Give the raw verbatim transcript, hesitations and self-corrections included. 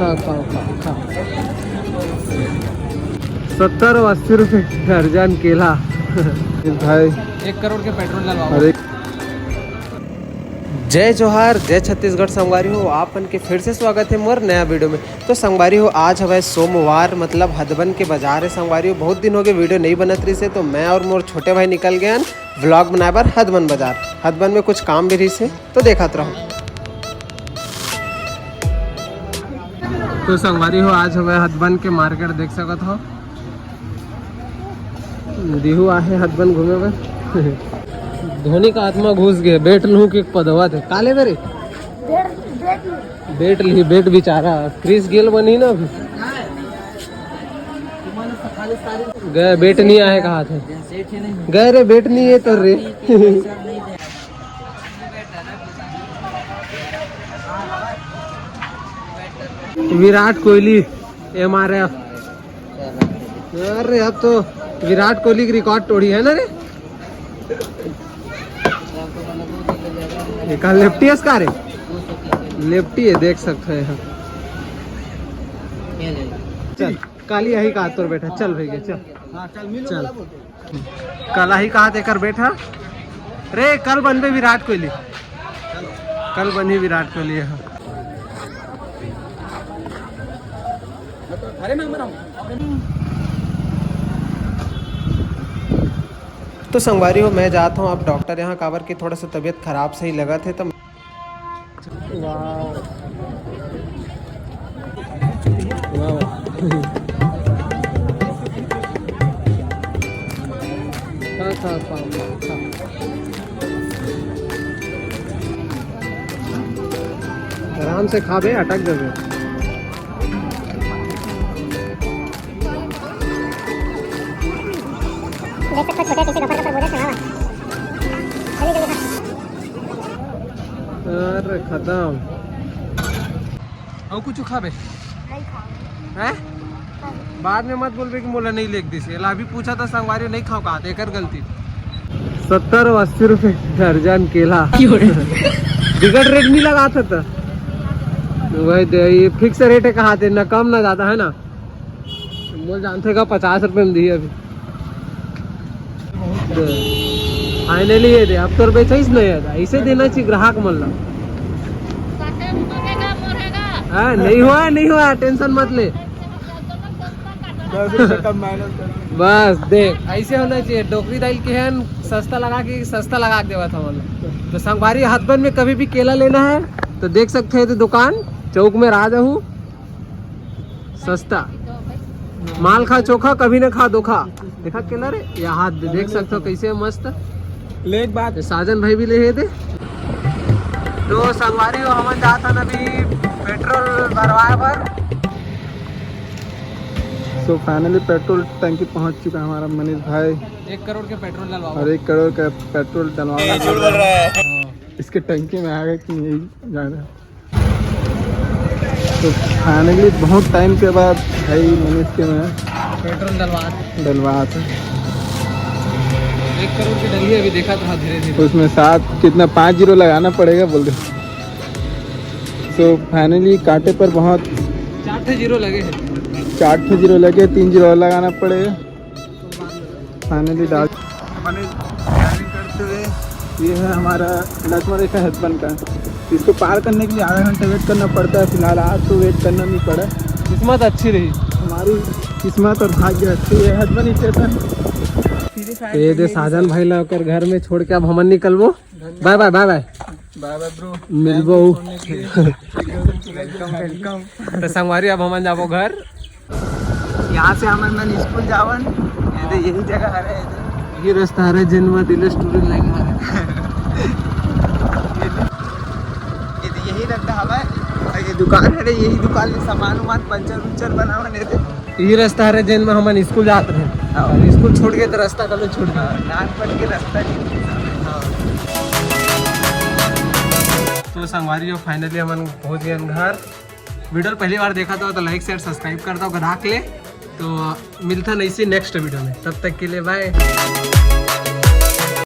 खा, खा, खा, खा। सत्तर और अस्सी रुपए दर्जन केला। भाई, एक करोड़ के पेट्रोल डलवाओ। अरे, जय जोहार, जय छत्तीसगढ़ संगवारी हो, आप मन के फिर से स्वागत है मोर नया वीडियो में। तो संगवारी हो, आज हवय सोमवार, मतलब हथबन के बाजार है संगवारी हो। बहुत दिन हो गए वीडियो नहीं बनत रहिस हे, तो मैं और मोर छोटे भाई निकल गए हन व्लॉग बनाए बर हथबन बाजार। हथबन में कुछ काम भी रहिस हे, तो देखत रहो। तो संगवारी हो, आज हवय हथबन के मार्केट, देख सकत हो। दिहू आहे हथबन घूमे बर। धोनी का आत्मा घुस गए, बेट लूं कि पदवा थे। का लेबे रे? बेट, बेट लूं। बेट ली, बेट बेचारा। क्रिस गेल बनी ना अभी। गए, बेट नहीं आए कहा थे। गए रे, बेट नहीं है तो रे। विराट कोहली, एमआरएफ। अरे, अब तो विराट कोहली की रिकॉर्ड तोड़ी है ना रे। ये का लेफ्टी है इसका रे? लेफ्टी है, देख सकते हैं। चल, काली यही का तोर बेटा, चल भैया, चल। हाँ, चल, मिलो चल। बोला बोल दो। कल ही कहा तेकर बेटा रे, कल बनबे विराट कोहली, कल बनही विराट कोहली। हाँ। अरे मैं बनाऊँ। तो संगवारी हो, मैं जात हूँ अब डॉक्टर यहाँ, काबर कि थोड़ा सा तबीयत खराब सही लगत हे, तो वाह। वाह, वाह। खा, खा, खा, खा। आराम से खा बे, अटक जाबे। देख सकते हो, छोटे कैसे गपर गपर बोले सुनावा। जल्दी, जल्दी खा। अरे, खत्म। और कुछ खाबे? नहीं खाऊंगी। हैं? नहीं। बाद में मत बोलबे कि मोला नहीं लेके दिस। एला अभी पूछा था संगवारी, नहीं खाओ कहा, एकर गलती। सत्तर और अस्सी रुपए दर्जन केला। बिगड़ रेट नहीं लगा था तो। वही दे, ये फिक्स रेट है कहा थे, ना कम ना ज्यादा, है ना? मोल जानते का पचास रुपए में दी अभी। फाइनली ये दे, अब तोर बेचइस नहीं है, ऐसे देना चाहिए ग्राहक मन ला। हाँ, नहीं हुआ, नहीं हुआ, टेंशन मत ले। दस रुपए कम माइनस कर। बस देख, ऐसे होना चाहिए। डोकरी दाइल के हन, सस्ता लगा के, सस्ता लगा के देवा था मतलब। तो संगवारी, हथबन में कभी भी केला लेना है तो देख सकते हैं, तो दुकान चौक में राजा हूँ। सस्ता माल खा चोखा, कभी ना खा धोखा। देखा केला रे, ये हाथ दे, देख सकते हो कैसे मस्त। ले एक बात। ये साजन भाई भी ले हे दे। तो संगवारी हो, हमन जात हन अभी पेट्रोल भरवाए बर। सो फाइनली पेट्रोल टंकी पहुंच चुका है हमारा मनीष भाई। एक करोड़ के पेट्रोल डलवाओ। और एक करोड़ का पेट्रोल डलवाना। इसके टंकी में आ गए कि नहीं जाना। तो फाइनली बहुत टाइम के बाद भाई मनीष के मैं पेट्रोल डलवा डलवा था। एक करोड़ की डली अभी, देखा था धीरे धीरे। उसमें सात कितना, पाँच जीरो लगाना पड़ेगा बोल दे। सो फाइनली कांटे पर बहुत चार ठे जीरो लगे हैं। चार ठे जीरो लगे, तीन जीरो और लगाना पड़ेगा। फाइनली डाल। मैंने ड्राइविंग करते हुए, ये है हमारा लक्ष्मण रेखा हेल्पन का। इसको पार करने के लिए आधा घंटा वेट करना पड़ता है। फिलहाल आज तो वेट करना नहीं पड़ा। किस्मत अच्छी रही। हमारी किस्मत और भाग्य अच्छी है। हेल्पन स्टेशन। तो ये दे साजन भाई ला ओकर घर में छोड़ के अब हमन निकलबो। बाय बाय, बाय बाय। बाय बाय ब्रो। मिलबो। Welcome, welcome. तो संगवारी, अब हमन जाबो घर। यहाँ से हमन मन स्कूल जावन। ये दे, यही जगह हरे, ये दे। ये रास्ता हरे, जेन में दिलेश टूरी लाइन हरे। ये दे, यही रास्ता हवे। और ये दुकान हरे, यही दुकान में सामान उमान पंचर उंचर बनावन, ये दे। ये रास्ता हरे, जेन में हमन स्कूल जात रहे। हाँ। और स्कूल छोड़ के तो रास्ता कभी छूट गया। हाँ, नानपन के रास्ता नहीं। हाँ। तो संगवारी हो, फाइनली हमन पहुंच गए घर। वीडियो पहली बार देखा था तो लाइक, शेयर, सब्सक्राइब कर दो, राख ले। तो मिलता नहीं सी नेक्स्ट वीडियो में, तब तक के लिए बाय।